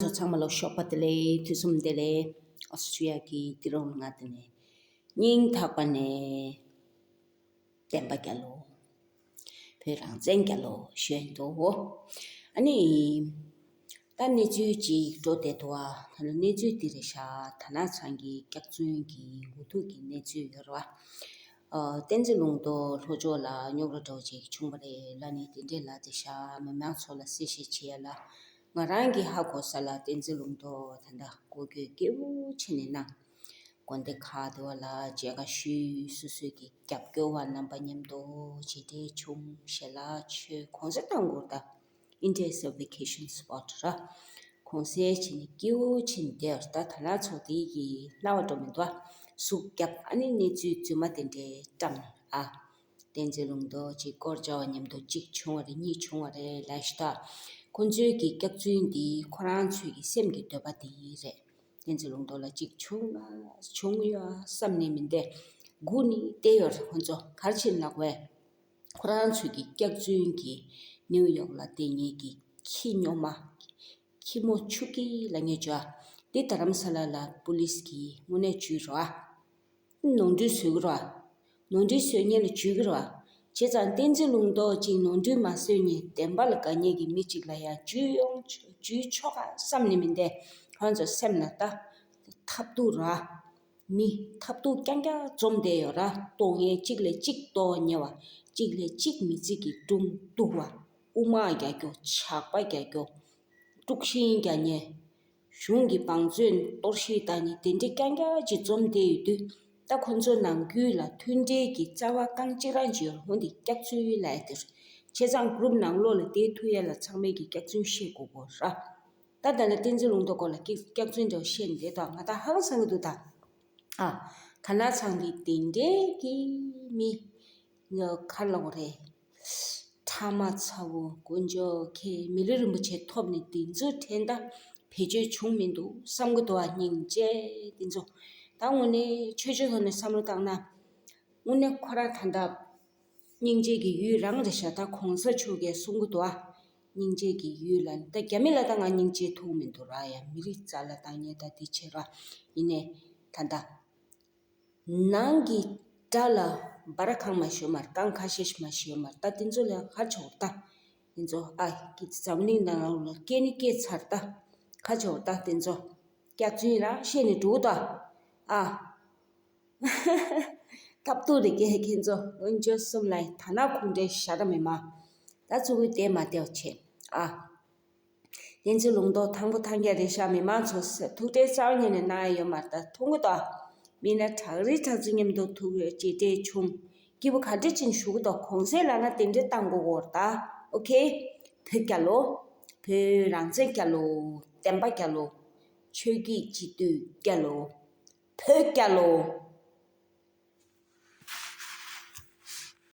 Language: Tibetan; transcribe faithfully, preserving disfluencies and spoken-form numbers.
ཚོ་ཚང་མ་ལ་ཞོགས་པ་བདེ་ལེགས། དུས་གསུམ་བདེ་ལེགས། ཨོ་སི་ཀྲི་ཡ་གི་ཏི་རོང་ལ་ང་དེ་ནས་སྙིང་ཐག་པ་ནས་བདེན་པ་རྒྱལ་ལོ། བོད་རང་བཙན་རྒྱལ་ལོ་ཞུ་ཡིན་འདུག་ཨ་ནི། ད་གནས་ཚུལ་ཅིག་འགྲོ་བསྡད་འདུག་ཨ་ད་ལ་གནས་ཚུལ་འདི་རེད་ཤག་དར་ནག་ཚང་གི་སྐྱག་རྫུན་གྱི་འུ་ཐུག་གི་གནས་ཚུལ་ཡོད་རེད་བ། ཨ་བསྟན་འཛིན་ལུང་རྟོགས་ལྷོ་ཕྱོགས་ལ་རྙོག་དྲ་འདྲ་བོ་ཅིག་བྱུང་བ་རེད་ལབ་ནས་དེ་འདྲས་ལབ་བསྡད་ཤག་མི་མང་ཚོ་ལ་གསལ་བཤད་བྱེད་ཡ་ལ། ང་རང་གི་ཧ་གོ་ས་ལ་བསྟན་འཛིན་ལུང་རྟོགས་ད་ལྟ་སྐུ་སྐྱོད་སྐྱིད་པོ་བྱས་ནས་གནང་། དགོན་སྡེ་ཁག་དེ་བ་ལ་མཇལ་ཁ་ཞུས། སོ་སོའི་གི་རྒྱབ་སྐྱོར་བ་རྣམ་པ་མཉམ་དུ་མཇལ་འཕྲད་བྱུང་། ཞལ་ལག་མཆོད། གུང་སེང་བཏང་དགོས་ད། India is a vacation spot ར། གུང་སེང་བྱས་ནས་སྐྱིད་པོ་བྱས་ནས་བསྡད་པ་རེད། ད་དར་ནག་ཚོ་དེ་གི་སྣང་བ་འགྲོ་མི་འདུག་ཨ། ཟུག་རྒྱབ། ཨ་ནི་གནས་ཚུལ་རྫུན་མ་དེ་འདྲའི་བཀྲམ་ཨ། བསྟན་འཛིན་ལུང་རྟོགས་ཅིག་སྐོར་བྱ་བ་མཉམ་དུ་གཅིག་བྱུང་བ་རེད། གཉིས་བྱུང་བ་རེད་ལབ་ཤག་ད་ཁོ་ཚོའི་གི་སྐྱག་རྫུན་འདི་ཁོ་རང་ཚོའི་གི་སེམས་ཀྱི་འདོད་པ་དེ་རེད། བསྟན་འཛིན་ལུང་རྟོགས་ལ་གཅིག་བྱུང་ན་བྱུང་ཡོད་བསམ་ནས་མི་བསྡད། སྒུག་ནས་བསྡད་ཡོད་རེད། ཁོ་ཚོ་ག་རེ་བྱས་ནས་ལབ་དགོས། ཁོ་རང་ཚོའི་གི་སྐྱག་རྫུན་གྱི་ནིའུ་ཡོག་ལ་བསྡད་མཁན་གྱི་ཁྱི་སྨྱོན་མ། ཁྱི་མོ་ཆུ་སྐྱིད་ལབ་མཁན་བྱ་བ་འདི་རྡ་རམ་ས་ལ་ལ་པུ་ལིས་ཀྱིས་དངོས་གནས་འཇུས་རོགས་ཨ། ནོར་འཁྲུལ་བཟོ་གི་རེད་བ། ནོར་འཁྲུལ་བཟོ་མཁན་ལ་འཇུས་གི་རེད་བ། བྱས་ཙང་བསྟན་འཛིན་ལུང་རྟོགས་ཅིག་ནོར་འཁྲུལ་མ་བཟོས་ནས་བདེན་པ་ལ་དགའ་མཁན་གྱི་མི་གཅིག་ལ་ཡང་འཇུས་ཡོང་འཇུས་ཆོག་ག་བསམ་ནས་མི་བསྡད། ཁོང་ཚོ་སེམས་ལ་ད་ཐབས་སྡུག་ར། མི་ཐབས་སྡུག་རྐྱང་རྐྱང་འཛོམས་བསྡད་ཡོད་ར། གཏོང་མཁན་གཅིག་ལས་གཅིག་གཏོང་ཉེ་བ། གཅིག་ལས་གཅིག་མི་ཚེ་གི་སྒྲུང་སྡུག་བ། དབུ་མ་རྒྱག་རྒྱུ། ཇག་པ་རྒྱག་རྒྱུ། དཀྲུག་ཤིང་རྒྱག་མཁན། གཞུང་གི་བང་མཛོད་གཏོར་བཤིག་བཏང་ནས་དེ་འདྲའི་རྐྱང་རྐྱང་ཅིག་འཛོམས་བསྡད་ཡོད་དུས། ད་ཁོ་ཚོ་ནང་ཁུལ་ལ་མཐུན་སྒྲིལ་གྱི་རྩ་བ་རྐང་གཅིག་རང་ཅིག་ཡོད་རེད། འོན་ཏེ་སྐྱག་རྫུན་ལབ་ཡ་དེ་རེད། བྱས་ཙང་གུ་རུབ་ནང་ལོགས་ལ་བསྡད་ཐུབ་ཡ་ལ་ཚང་མས་ཀྱི་སྐྱག་རྫུན་བཤད་དགོས་དགོས་ར། ད་ད་ལྟ་བསྟན་འཛིན་ལུང་རྟོགས་སྐོར་ལ་སྐྱག་སྐྱག་རྫུན་འདྲ་བོ་བཤད་ནས་བསྡད་དོ། ང་ད་ཧང་སང་གི་འདུག་ད། ཨ། དར་ནག་ཚང་གི་དེ་འདྲའི་གི་མི་ང་ག་རེ་ལབ་དགོས་རེད། ཕྲ་མ་ཚ་བོ་དཀོན་མཆོག་ཁྱེད་མི་ལུས་རིན་པོ་ཆེ་ཐོབ་ནས་དེ་ཚོའི་དྲན་ད་བེད་སྤྱོད་བྱུང་མི་འདུག་བསམ་གི་འདུག་བ། སྙིང་རྗེ་དེ་ཚོ། ད་དངོས་གནས་ཆོས་ཕྱོགས་ཐོག་ནས་བསམ་བློ་བཏང་ན། དངོས་གནས་ཁོ་རང་ད་ལྟ་སྙིང་རྗེ་གི་ཡུལ་རང་རེད་ཤག་ད་གོང་ས་མཆོག་གིས་གསུང་གི་འདུག་ཨ། སྙིང་རྗེ་གི་ཡུལ་ལ་ད་རྒྱ་མི་ལ་ད་ང་སྙིང་རྗེ་ཐུག་མི་འདུག་ར། ཡ་མི་རིགས་རྩ་ལ་བཏང་མཁན་ད་འདི་བྱེད་ར། ཡིན་ནའི་ད་ད་ནང་གི་དགྲ་ལ་སྦར་གང་མ་ཤོད་མར་རྐང་ཁ་ཤས་ཤིག་མ་ཤོད་མར་ད་དེ་ཚོ་ལ་ཁ་ཆོག་ད། དེ་ཚོ་ཨ་ཀི་འཛམ་གླིང་ནང་ལ་སྐད་ནི་སྐད་ཚར་ད། ཁ་ཆོག་ད་དེ་ཚོ་སྐྱག་རྫུན་རང་བཤད་ནས་འགྲོ་ད། ཨ། ཐབས་སྡུག་རེད་ཀྱེ་ཁྱེད་ཚོ། དཀོན་མཆོག་གསུམ་ལ་དར་ནག་ཁུངས་འདྲེན་ཤ་ར་མི་མ། ད་ཚུ་གུའི་དེ་མ་བལྟས་བྱེད་ཨ། བསྟན་འཛིན་ལུང་རྟོགས་ཐང་པོ་ཐང་རྒྱ་རེད་ཤག་མི་མང་ཚོ་ཐུགས་ཁྲལ་རྩ་བ་ཉིད་ནས་གནང་ཡ་ཡོད་མ་རེད། ད་མཐོང་གི་འདུག་མི་སྣ་གྲགས་རིགས་གྲགས་ཚོ་མཉམ་དུ་ཐུག་ཡོད་ཅེས་འདྲས་བྱུང་། སྐྱིད་པོ་ག་འདྲས་ཅིག་ཞུ་གི་འདུག་གོང་ཚད་ལབ་ན་དེ་འདྲས་བཏང་དགོས་གོ་རེད་ད། ཨོ་ཁེ། བོད་རྒྱལ་ལོ། བོད་རང་བཙན་རྒྱལ་ལོ། བདེན་པ་རྒྱལ་ལོ། ཆོས་བརྒྱུད་སྤྱི་འཐུས་རྒྱལ་ལོ། བོད་རྒྱལ་ལོ།